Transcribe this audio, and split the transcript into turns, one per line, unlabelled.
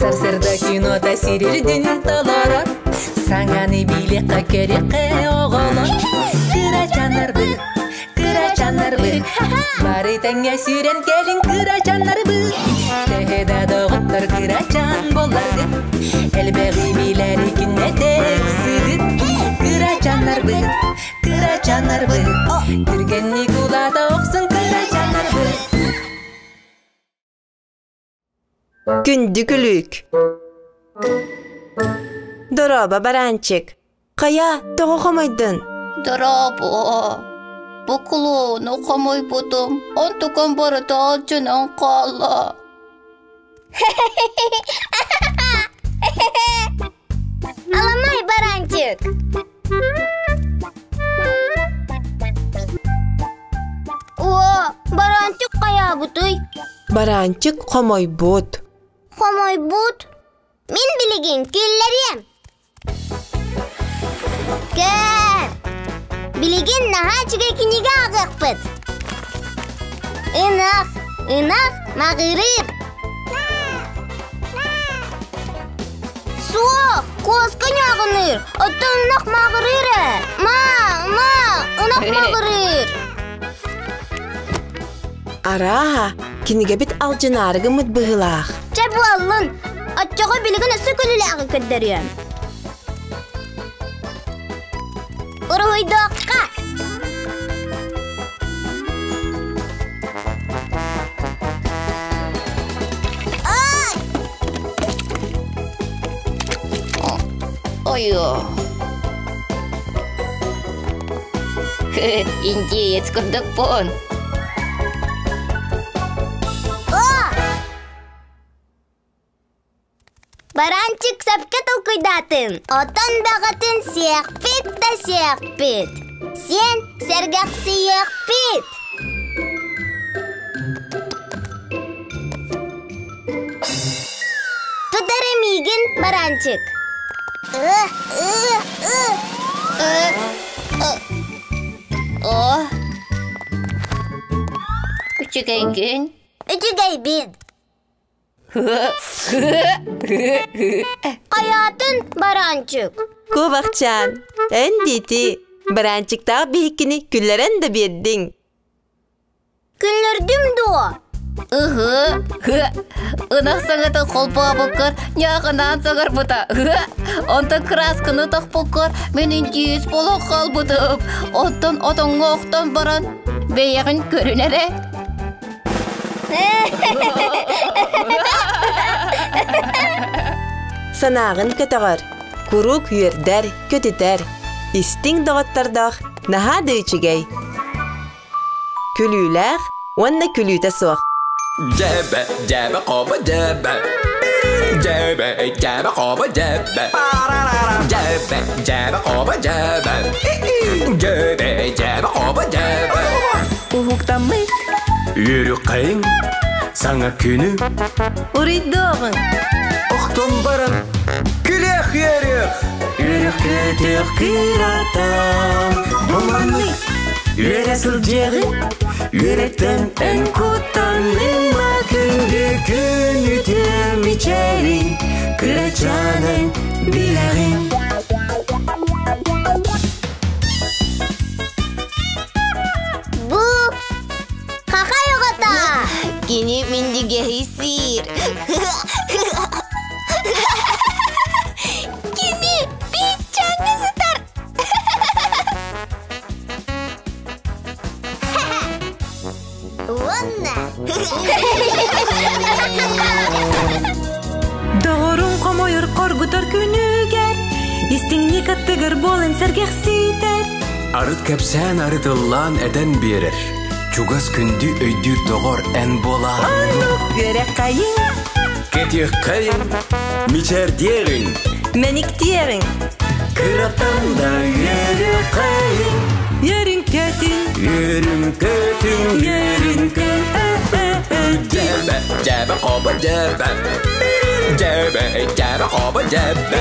Сарсырда кинота сирирдин толорор. Саҥаны билиэххэ көрүөххэ оҕолор. Кырачаннарбыт, кырачаннарбыт, бары тэҥҥэ сүүрэн кэлин кырачаннарбыт. Төһө да доҕоттор кырачан буолларгыт, элбэҕи билэри күннэтэ ыксыгыт. Кырачаннарбыт, кырачаннарбыт, түргэнник улаата охсун кырачаннарбыт.
Күндү күлүүк. Дорообо, бараанчик. Хайа, тоҕо хомойдун?
Дорообо. Бу клоуну хомойбутум, онтукам барыта алдьанан хаалла.
Аламай баранчик! О, баранчик хайаабытый?
Баранчик хомойбут.
Хомойбут? Мин билигин күллэриэм. Көр! Билигин наһаа үчүгэй кинигэ ааҕыахпыт. Ынах, ынах маҕырыыр. Суох, куоска ньааҕыныыр, оттон ынах маҕырыыр ээ. Ма, ма, ынах маҕырыыр.
Арааһа, кинигэбит алдьынаары гыммыт быһыылаах.
Чэ буоллун, оччоҕо билигин өссө күлүлээҕи көрдөрүөм. Уруһуйдуохха! Ай!
Ойо. Индеец курдукпун.
Баранчик сөпкө толкуйдаатын. Отон бөҕөтүн сиэхпит да сиэхпит. Сиэн сэргэхсийиэхпит. Тутары миигин, баранчик.
О. Үчүгэйгин.
Үчүгэйбин. Хайаатын баранчик?
Кубахчаан, эн диити, баранчиктаах биһиккини күллэрэн да биэрдиҥ.
Күллэрдим дуо?
Ыһы, ынах саҥатын холбообуккар ньааҕынаан саҥарбыта. Онтон кыраасканы тохпуккар мин индиец буолан хаалбытым. Оттон отоҥҥо охтон баран бэйэҕин көрүн эрэ.
Санааҕын көтөҕөр, куруук үөрдэр, көтүтэр, истиҥ доҕоттордоох наһаа да үчүгэй. Күлүүлээх уонна күлүүтэ суох.
Дьээбэ, дьээбэ, хобо дьээбэ. Дьээбэ, дьээбэ, хобо дьээбэ. Дьээбэ, дьээбэ, хобо дьээбэ. Дьээбэ, дьээбэ, хобо дьээбэ.
Уһуктаммыт
Үөрүккайың саҥа күнү
Уруйдуоҕуҥ!
Охтон баран күлүөх үөрүөх Үөрэх көтүөх кыратан Бу маннык үөрэ сылдьыаҕыҥ Үөрэттэн эн куттаныма күндү күн үтүө мичээрин Кырачаанын билэҕин
Бу хахай оҕото.
Кини миндигэһи сиир.
Кини бииччээҥҥэ сытар. Уонна
Доҕорум хомойор хоргутар күнүгэр истиҥник аттыгар буолан сэргэхситэр
Арыт кэпсээн арытыллаан этэн биэрэр. Чугас күндү өйдүүр доҕор эн буолаа.
Оннук үөрэххэйиҥ
Кэтиэххэйиҥ, мичээрдиэҕиҥ,
Мэниктиэҕиҥ!
кыратан да үөрүөххэйиҥ.
Үөрүҥ көтүҥ
Үөрүҥ көтүҥ,
үөрүҥ
Дьээбэ, дьээбэ, хобо дьээбэ. Дьээбэ, дьээбэ, хобо дьээбэ.